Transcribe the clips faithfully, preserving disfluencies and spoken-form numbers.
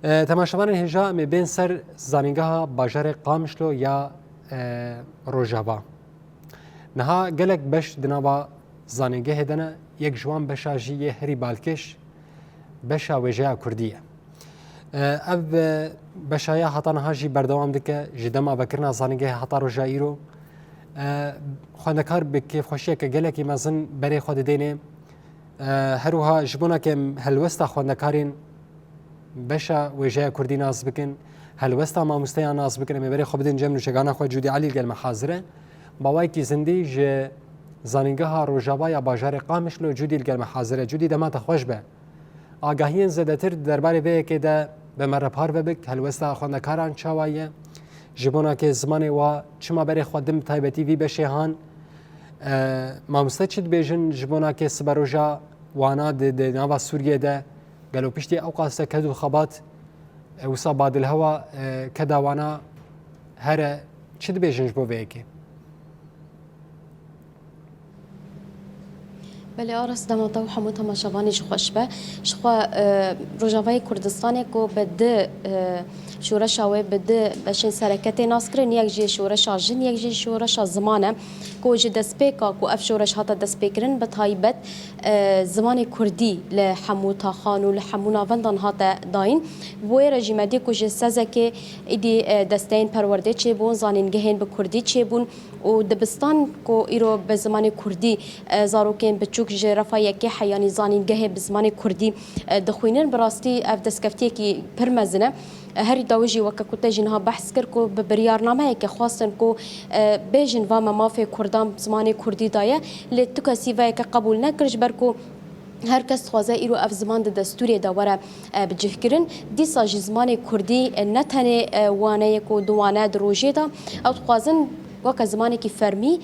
E, temaşevanên hêja, em ê bên ser zanîngeha bajarê Qamişlo ya, e, Rojava. Niha gelek beş di nava zanîngehê de ne, yek ji wan beşa jî yê herî balkêş, beşa wêjeya Kurdî ye. E, ev, e, beşa ya heta niha jî berdewam dike, ji dema vekirina zanîngehê heta roja îro. E, xwendekar bi kêfxweşiyeke gelekî mezin berê xwe didêne. E, her wiha ji bona ke em helwesta xwendekarên beşa wêjeya Kurdî nas bikin, helwesta mamosteyan nas bikin, em ê berê xwe bidin cem nûçegana xwe. Cûdî Elî li gel me hazir e. Bi awayekî zindî ji zanîngeha Rojava ya bajarê Qamişlo Cûdî li gel me hazir e. Cûdî, dema te xweş be. Agahiyên zêdetir di derbarê vê yekê de bi me re parve bik, helwesta xwendekaran çawa ye? Ji bona ke zimanê wa çima berê xwe din, bi taybetî vî beşê han? E, mamoste çi dibêjin ji bona ke siberoja wana di, di nava Sûriyê de gelo piştî ewqas de ked û xebat, e, wisa badilhewa, e, keda wana here, çi dibêjin ji bo vê yekê? Belê, Aras, dema te û hemû temaşevanê jî xweş be. Ji xwe, e, Rojavayê Kurdistanê ku bi di, e, şoreşa wê bi di beşên sereke tê naskirin, yek jê şoreşa jin, yek jê şoreşa ziman e, ku ji destpêka ku ev şoreş hate destpêkirin, bi taybet, e, zimanê Kurdî li hemû taxan û li hemû navendan hate dayîn. Bi wê re jî me dî ku ji Sezekê îdî, e, desteyên perwerdê çêbûn, zanîngehên bi Kurdî çêbûn. û dibistan ku îro bi zimanê Kurdî, e, zarokên biçûk ji refa yekê heyanî zanîngehê bi zimanê Kurdî, e, dixwînin, bi rastî ev destkeftiyekî pir mezin e. E, herî dawî jî weke ku te jî niha behs kir ku bi biryarnameyeke xwestin ku, e, bêjin va me mafê Kurdan zimanê Kurdî daye, lê tu kesî vê yekê qebûl nekir, ji ber ku her kes dixwaze îro ev ziman di destûrê de were, e, bicihkirin. Dîsa jî zimanê Kurdî, e, ne tenê, e, waneyek û du wane di rojê de, ew dixwazin weke zimanekî fermî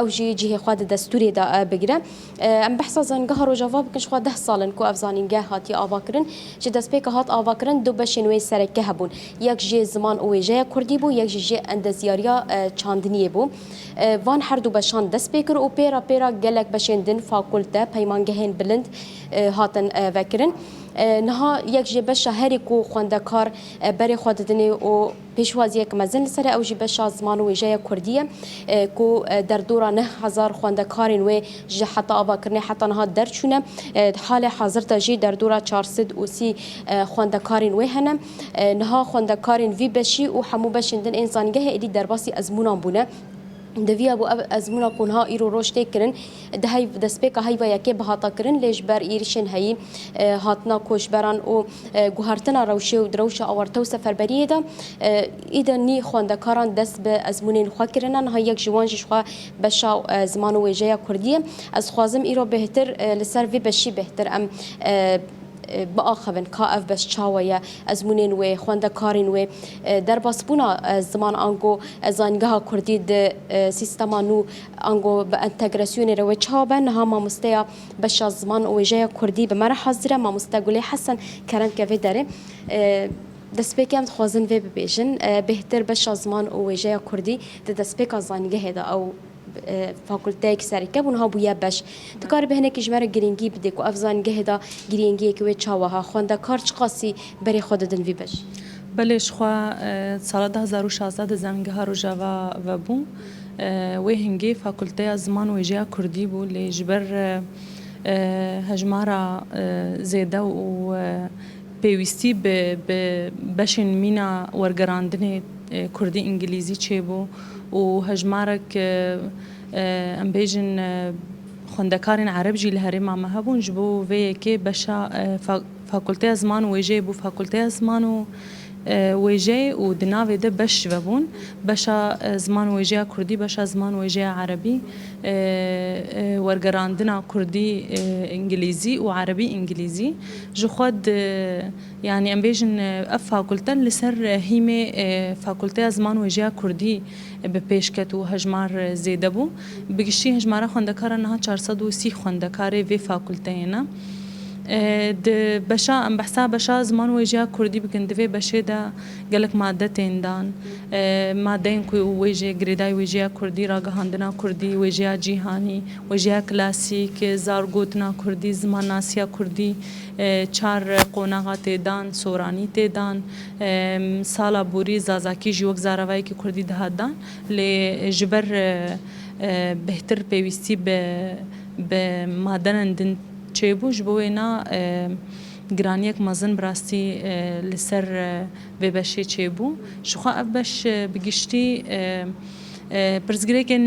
ew jî cihê xwe di destûrê de, e, bigire. E, em behsa zanîngeha Rojava bikin, ji xwe deh sal in ku ev zanîngeh hatiye avakirin. Ji destpêka hat avakirin du beşên wê sereke hebûn. Yek jê ziman û wêjeya Kurdî bû, yek jî jê endezyariya, e, çandiniyê bû. E, van her du beşan dest pê kir û pê re pê re gelek beşên din, fakulte, peymangehên bilind, e, hatin, e, vekirin. E, niha yek jê beşa herî ku xwendekar, e, berê xwe didinê û pêşwaziyek mezin li ser e, ew jî beşa ziman û wêjeya Kurdî ye, e, ku, e, derdora neh hezar xwendekarên wê ji heta avakirinê heta niha derçûne. E, di halê hazir de jî derdora çar sed û sî, e, xwendekarên wê hene. E, niha xwendekarên vî beşî û hemû beşên din ên zanîngehê êdî derbasî ezmûnan bûne. Di viya bû ev ezmûna ku niha îro roj tê kirin, di hey-, destpêka heyva yekê bihata kirin, lê ji ber êrişên heyî, e, hatina koçberan û, e, guhertina rewşê û di rewşa awarte û seferberiyê de, e, îde nî xwendekaran dest bi ezmûnên xwe kirine. Niha yek ji wan jî ji xwe beşa, e, ziman û wêjeya Kurdî ye. Ez dixwazim îro bêhtir, e, li ser vî beşî bêhtir em, e, e, biaxivin ka ev beş çawa ye, ezmûnên wê, xwendekarên wê, e, derbasbûna, e, ziman ango, e, zanîngeha Kurdî di, e, sîstema nû ango bi entegrasyonê re wê çawa be. Niha mamosteya beşa ziman û wêjeya Kurdî bi me re hazir e, mamoste Gulê Hesen, kerem ke vê derê. E, destpêkê em dixwazin vê bibêjin, e, bêhtir beşa ziman û wêjeya Kurdî di destpêka zanîngehê de ew e, fakulteyek sereke bû, niha bûye beş. Dikarî bi hinekî ji me re girîngî bidê ku ev zanîngehê de girîngiyeke wê çawa ha? Xwendekar çiqasî berê xwe didin vî beş? Belê, ji xwe, e, sala du hezar û şazdeh de zanîngeha Rojava vebû. E, wê hingê fakulteya ziman û wêjeya Kurdî bû, lê ji ber, e, e, hejmara, e, zêde û, e, pêwîstî bi, bi beşên mîna wergerandinê, e, Kurdî, Îngilîzî çêbû û hejmarek, e, e, em bêjin, e, xwendekarên Ereb jî li herêma me hebûn. Ji bo vê yekê beşa, e, fa-, fakulteya ziman û wêjeyê bû fakulteya ziman û, e, wêjeyê û di navê de beş vebûn. Beşa, e, ziman û wêjeya Kurdî, beşa ziman û wêjeya Erebî, e, e, wergerandina Kurdî, e, Îngilîzî û Erebî Îngilîzî. Ji xwe di, yanî em bêjin, e, ev fakulte li ser, e, hîmê, e, fakulteya ziman û wêjeya Kurdî, e, bi pêş ket û hejmar, e, zêde bû. Bi giştî hejmara xwendekaran niha çar sed û sî xwendekarê vê fakulteyê ne. E, di beşa, em behsa beşa ziman wêjeya kurdî bikin, di vê beşê de gelek madde tên dan. E, madeyên ku wêjê, girêdayî wêjeya kurdî, ragihandina kurdî, wêjeya cîhanî, wêjeya klasîk, zargotina kurdî, zimannasiya kurdî, e, çar qonaxa tê dan, soranî tê dan, e, sala borî zazakî jî wek zaravayekî kurdî dihat dan. Lê ji ber, e, e, bêhtir pêwîstî bi, bi madenan din çêbû, ji bo wê na, e, giraniyek mezin bi rastî, e, li ser, e, vê beşê çêbû. Ji xwe ev beş, e, bi giştî, e, e, pirsgirêkên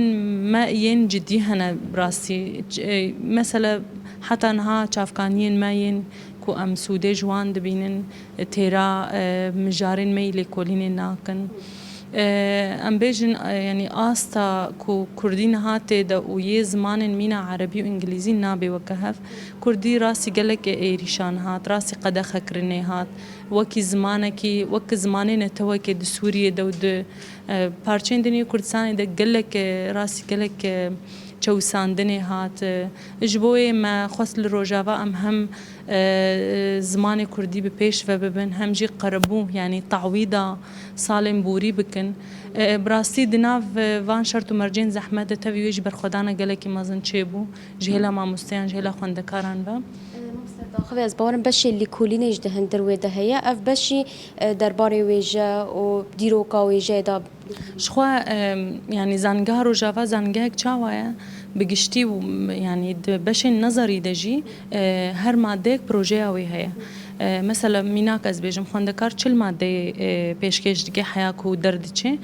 me yên cidî hene bi rastî. Ç-, e, mesela heta niha çavkaniyên me yên ku em sûdê ji wan dibînin, e, têra, e, mijarên me yî lêkolînê nakin. E, em bêjin, e, yanî asta ku kurdî niha tê de û yê zimanên mîna erebî û îngilîzî nabe weke hev. Kurdî rastî gelek êrîşan hat, rastî qedexekirinê hat. Wekî zimanekî, wek zimanê netewekê di Sûriyê de û di, e, parçeyên din yê Kurdistanê de gelek, e, rastî gelek, e, çewisandinê hat. E, ji bo wê me xwest li Rojava em hem, e, zimanê kurdî bi pêş ve bibin, hem jî qerebû, yanî tawîda salên borî bikin. E, bi rastî di nav, e, van şert û mercên zehmet de tevî wê jî berxwedana gelekî mezin çêbû. Ji hêla mamosteyan, ji hêla xwendekaran ve. Mamoste Daxivê, ez bawerim beşê lêkolînê jî di hundir wê de heye. Ev beşî, e, derbarê wêje û dîroka wêjeyê de. Ji xwe, e, yanî Zanîngeha Rojava zanîngehek çawa ye? Bi giştî û, yanî di beşên nezerî de jî, e, her madeyek projeya wê heye. E, mesela mînak ez bêjim, xwendekar çil madeyê, e, pêşkêş dike heya ku derdiçe.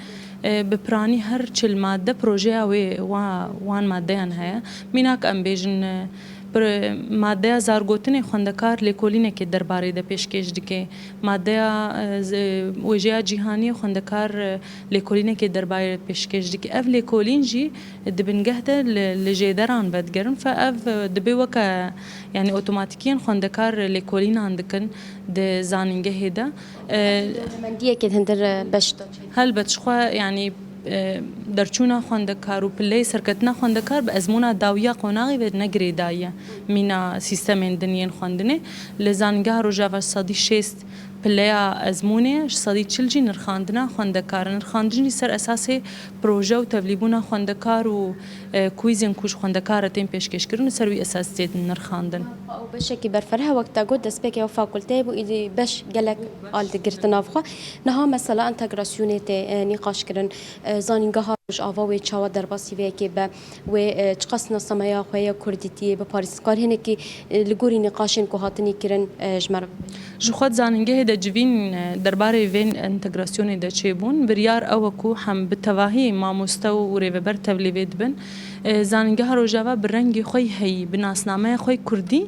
E, bi piranî her çil madde projeya wê wa-, wan maddeyan heye. Mînak em bêjin, e, pir-, madeya zargotinê xwendekar lêkolînekê derbarê de pêşkêş dike. Madeya, e, z-, wêjeya cîhanî xwendekar, e, lêkolînekê derbarê de pêşkêş dike. Ev lêkolîn jî di bingeh de li, li jêderan vedigerin. Fe ev, e, dibe weke, yanî otomatîkiyên xwendekar lêkolînan dikin di zanîngehê de. E, Dewlemendiyekê di hundir, e, beş de çêdibe. Helbet, ji xwe, yanî, e, derçûna xwendekar û pileyê serketina xwendekar bi ezmûna dawiya qonaxê ve ne girêdayî ye mîna sîstemên din yên xwendinê. Li Zanîngeha Rojava sedî şêst pileya ezmûnê ye, ji sedî çil jî nirxandina xwendekar e. Nirxandin jî ser esasê proje û tevlîbûna xwendekar û, e, kwîzên ku ji xwendekar re tên pêşkêşkirin û ser wî esasî tê nirxandin. Ew beşekî berfereh e, wek te got, destpêkê ew fakulteyê bû, îdî beş gelek al digirtin nav xwe. Niha mesela entegrasyonê tê, e, nîqaş kirin, e, zanîngeha Rojava wê çawa derbasî vê yekê be, wê, e, çiqas nasnameya xwe ya kurdîtiyê biparêzin. Karî hinekî, e, li gorî nîqaşên ku hatinî kirin, e, ji me re bibêje. Ji xwe di zanîngehê de civîn, e, derbarê vê entegrasyonê de çêbûn. Biryar ew e ku hem bi tevahî mamoste û rêveber tevlî vê dibin. E, Zanîngeha Rojava bi rengê xwe yî heyî, bi nasnameya xwe yî kurdî,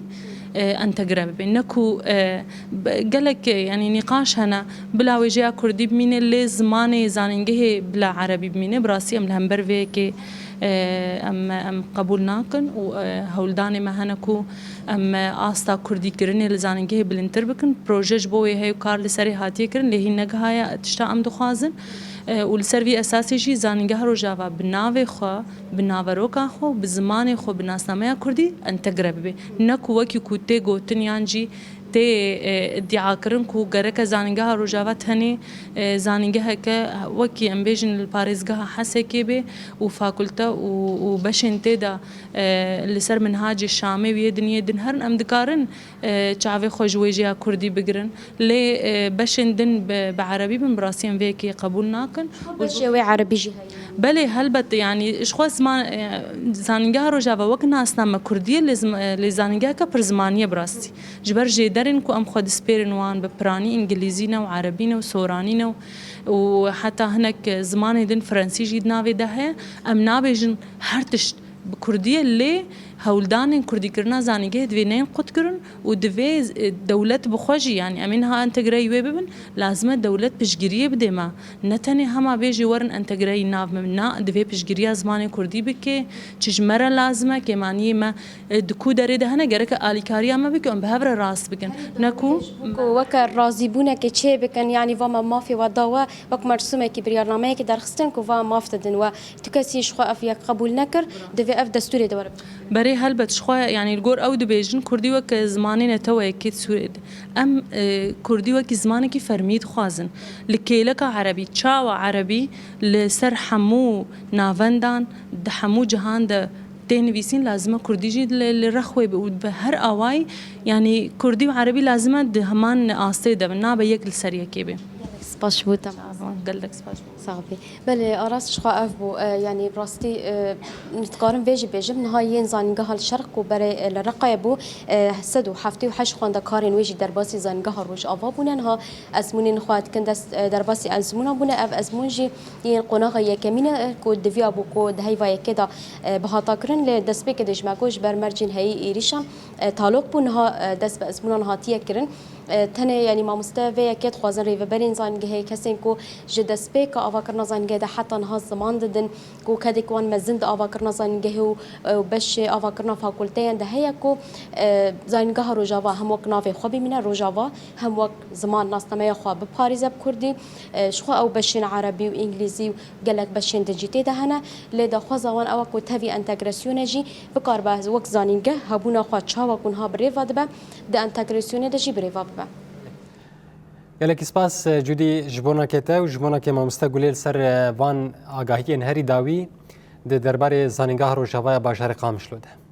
e, entegre bibe. Ne ku, e, b-, gelek, e, yanî nîqaş hene, bila wêjeya kurdî bimîne, lê zimanê zanîngehê bila erebî bimîne. Bi rastî em li hember vê yekê, e, em, em qebûl nakin û, e, hewldanê me hene ku em, e, asta kurdîkirinê li zanîngehê bilindtir bikin. Proje ji bo wê heye û kar li serê hatiye kirin, lê hîn negihaye tişta em dixwazin. E, û li ser vî esasê jî Zanîngeha Rojava bi navê xwe, bi naveroka xwe, bi zimanê xwe, bi nasnameya kurdî entegre bibe. Ne ku wekî ku tê gotin yan jî tê, e, îdiakirin ku gereke Zanîngeha Rojava tenê, e, zanîngeheke wekî em bêjin li parêzgeha Hesekê be û fakulte û, û beşên tê de, e, li ser minhacê Şamê û yê din yê din herin, em dikarin, e, çavê xwe ji wêjeya kurdî bigirin. Lê, e, beşên din bi, bi erebî bin, bi rastî em vê yekê qebûl nakin. Û beşê wê erebî jî heye. Belê, helbet, yanî ji xwe ziman, e, Zanîngeha Rojava wek nasname kurdî ye, lê zim-, e, lê zanîngeheke pir zimanî ye bi rastî. Ji ber jêderên ku em xwe dispêrin wan, bi piranî îngilîzî ne û erebî ne û soranî ne û, û heta hinek zimanê din, frensî jî di navê de heye, em nabêjin her tişt bi kurdî ye, lê hewldanên kurdîkirina zanîngehê divê neyên qutkirin û divê, e, dewlet bi xwe jî, yanî em ê niha entegreyî wê bibin, lazim e dewlet piştgiriyê bide me. Ne tenê hema bêjê werin entegreyî nav me, na, divê piştgiriya zimanê kurdî bike, çi ji me re lazim e, kêmaniyê me, e, di ku derê de hene, gereke alîkariya me bike, em bi hev re rast bikin. Ne ku Ku weke razîbûnekê çê bikin, yanî va me mafê we da we, wek mersûmekî biryarnameyekî derxistin ku va maf didin we. Tu kesî ji xwe ev yek qebûl nekir, divê ev destûrê de were. Berê Ê, helbet, jixwe, yanî, li gor ew dibêjin, kurdî wek zimanê neteweyekê di Sûriyê de. Em, e, kurdî wekî zimanekî fermî dixwazin. Li kêleka erebî, çawa erebî li ser hemû navendan, di hemû cihan de tê nivîsîn, lazim e kurdî jî li, li rex wê be û bi her awayî, yanî, kurdî û erebî lazim e di heman astê de bin, nabe yek li ser yekê be. Spas ji bo te. Gelek spas. Sax bî. Belê, Aras, ji xwe ev bû. E, yanî, bi rastî, e, dikarim vê jî bêjim, niha yên zanîngeha li Şerq ku berê, e, li Reqayê bû, e, sed û heftê û heşt xwendekarên wê jî derbasî zanîngeha Rojava bûne. Niha ezmûnên xwe dikin dest, e, derbasî ezmûnan bûne. Ev ezmûn jî yên qonaxa yekemîn e, e, ku diviya bû ku di heyva yekê de, e, bihata kirin. Lê destpêkê dê ji me got ji ber mercên heyî êrîşan, e, talok bû. Niha, e, dest bi ezmûnan hatiye kirin. E, tenê, yanî, mamoste vê yekê dixwazin rêveberên zanîngehê, kesên ku ji destpêka avakirina zanîngehê de heta niha ziman didin, ku kedek wan mezin di avakirina zanîngehê û, e, û beşê avakirina fakulteyan de heye ku, e, Zanîngeha Rojava hem wek navê xwe bimîne, Rojava, hem wek ziman nasnameya xwe biparêze bi kurdî. E, ji xwe ew beşên erebî û îngilîzî û gelek beşên din jî tê de hene, lê daxwaza wan ew e ku tevî entegrasyonê jî bikaribe wek zanîngeh hebûna xwe çawa ku niha bi rê ve dibe, di entegrasyonê de jî bi rê ve bibe. Gelekî spas, Cudî, ji bo nakê te û ji bo nakê mamoste Gulê li ser, e, van agahiyên herî dawî di derbarê Zanîngeha Rojava ya bajarê Qamişlo de.